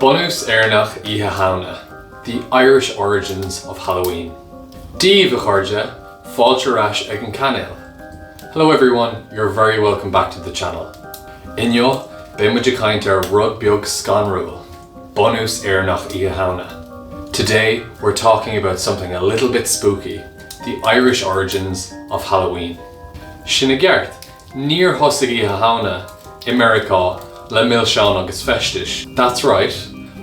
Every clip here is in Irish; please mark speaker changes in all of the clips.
Speaker 1: Bunús Éireannach Oíche Shamhna, The Irish Origins of Halloween. Dia daoibh, a chairde, fáilte ar ais ag an cainéal. Hello everyone, you're very welcome back to the channel. Inniu, beidh muid ag caint ar rud beag scanrúil, bunús Éireannach Oíche Shamhna. Today, we're talking about something a little bit spooky, the Irish origins of Halloween. Sin i gceart, níor thosaigh Oíche Shamhna i Meiriceá le milseáin agus feistis. That's right,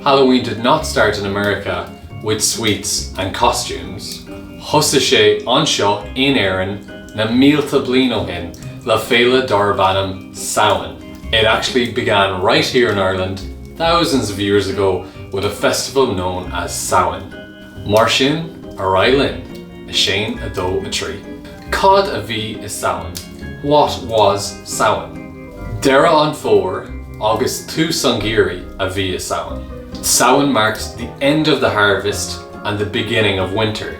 Speaker 1: Halloween did not start in America with sweets and costumes. Thosaigh sé anseo in Éirinn na mílte bliain ó shin le féile darb ainm Samhain. It actually began right here in Ireland thousands of years ago with a festival known as Samhain. Mar sin, ar aghaidh linn, 1, 2, 3. Cad a bhí i Samhain? What was Samhain? Deireadh an fómhair agus tús an gheimhridh a bhí i Samhain. Samhain marked the end of the harvest and the beginning of winter.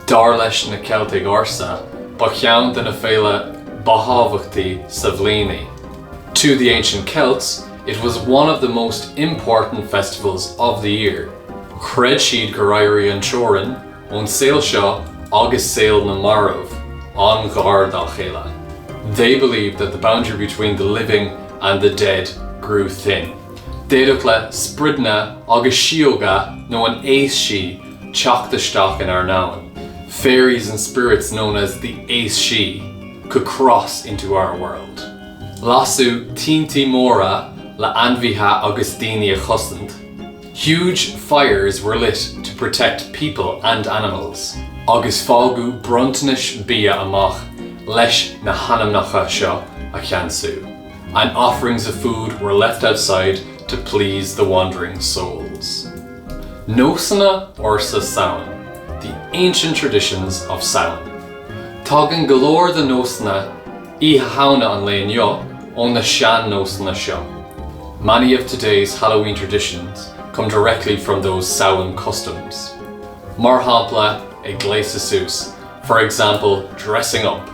Speaker 1: Dar leis na Ceiltigh ársa, ba cheann de na féilte ba thábhachtaí sa bhliain í. To the ancient Celts, it was one of the most important festivals of the year. Chreid siad gur éirigh an teorainn ón saol seo agus saol na marbh an-ghar dá chéile. They believed that the boundary between the living and the dead grew thin. D'fhéadfadh le sprideanna agus síóga nó an aos sí teacht isteach inár ndomhan. Fairies and spirits known as the aos sí could cross into our world. Lasadh tinte móra le ainmhithe agus daoine a chosaint. Huge fires were lit to protect people and animals. Agus fágadh bronntanais bia amach leis na hanamnacha seo a cheansú. And offerings of food were left outside to please the wandering souls. Nósanna ársa Samhain, the ancient traditions of Samhain. Tagann go leor de nósanna Oíche Shamhna an lae inniu ó na sean-nósanna seo. Many of today's Halloween traditions come directly from those Samhain customs. Mar shampla, ag gléasadh suas, for example, dressing up.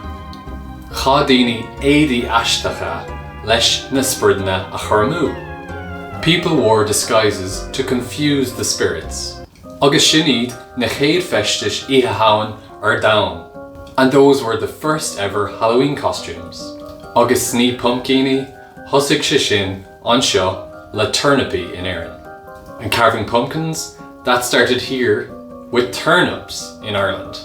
Speaker 1: Chaith daoine éadaí aisteacha leis na sprideanna a chur amú. People wore disguises to confuse the spirits. Agus sin iad na chéad feistis Oíche Shamhain ar domhan. And those were the first ever Halloween costumes. Agus snoí puimcíní, thosaigh sé sin anseo le turnapaí in Éirinn. And carving pumpkins, that started here with turnips in Ireland.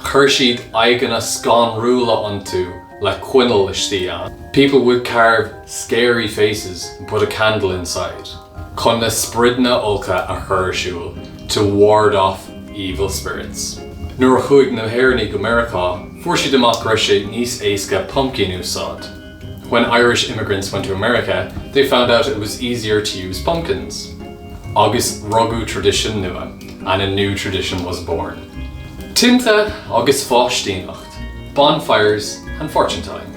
Speaker 1: Chuir siad aghaidheanna scanrúla iontu le coinneal istigh ann. People would carve scary faces and put a candle inside. Chun na sprideanna olca a chur ar shiúl, to ward off evil spirits. Nuair a chuaigh na hÉireannaigh go Meiriceá, fuair siad amach go raibh sé níos éasca pumpkin a úsáid. When Irish immigrants went to America, they found out it was easier to use pumpkins. Agus rugadh traidisiún nua, and a new tradition was born. Tinte agus fáistíneacht, bonfires and fortune telling.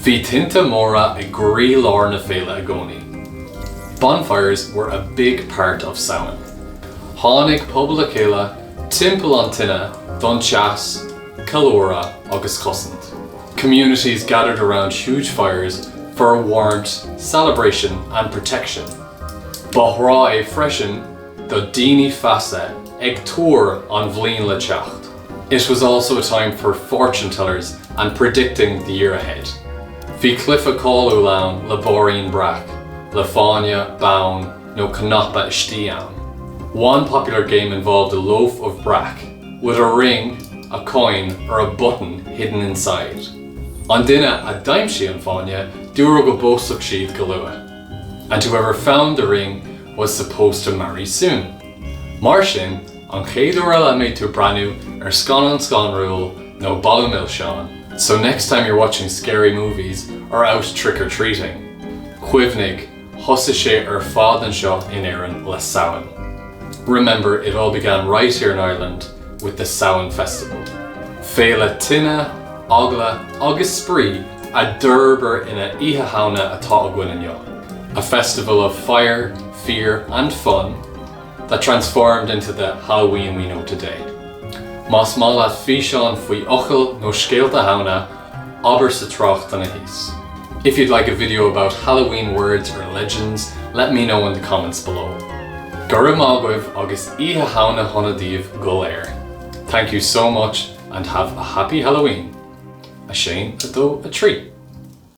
Speaker 1: Bhí tinte móra i gcroílár na féile i gcónaí. Bonfires were a big part of Samhain. Tháinig pobail le chéile timpeall an tine don teas, ceiliúradh agus cosaint. Communities gathered around huge fires for warmth, celebration and protection. Ba thráth é freisin do daoine feasa ag tuar an bhliain le teacht. It was also a time for fortune tellers and predicting the year ahead. Bhí cluiche cáiliúil ann le bairín breac, le fáinne, bonn nó cnaipe istigh ann. One popular game involved a loaf of brack with a ring, a coin or a button hidden inside. An duine a d'aimsigh an fáinne, dúradh go bpósfadh siad go luath. And whoever found the ring was supposed to marry soon. Mar sin, an chéad uair eile a mbeidh tú ag breathnú ar scannán scanrúil nó bailiú milseán, so next time you're watching scary movies or out trick-or-treating, cuimhnigh, thosaigh sé ar fad anseo in Éirinn le Samhain. Remember, it all began right here in Ireland with the Samhain Festival. Féile tine, eagla agus spraoi a d'fhorbair ina Oíche Shamhna atá againn inniu. A festival of fire, fear and fun that transformed into the Halloween we know today. Más maith leat físeán faoi fhocail nó scéalta Shamhna, abair sa tráchtanna thíos. If you'd like a video about Halloween words or legends, let me know in the comments below. Go raibh maith agaibh agus Oíche Shamhna shona daoibh go léir. Thank you so much and have a happy Halloween. 1, 2, 3.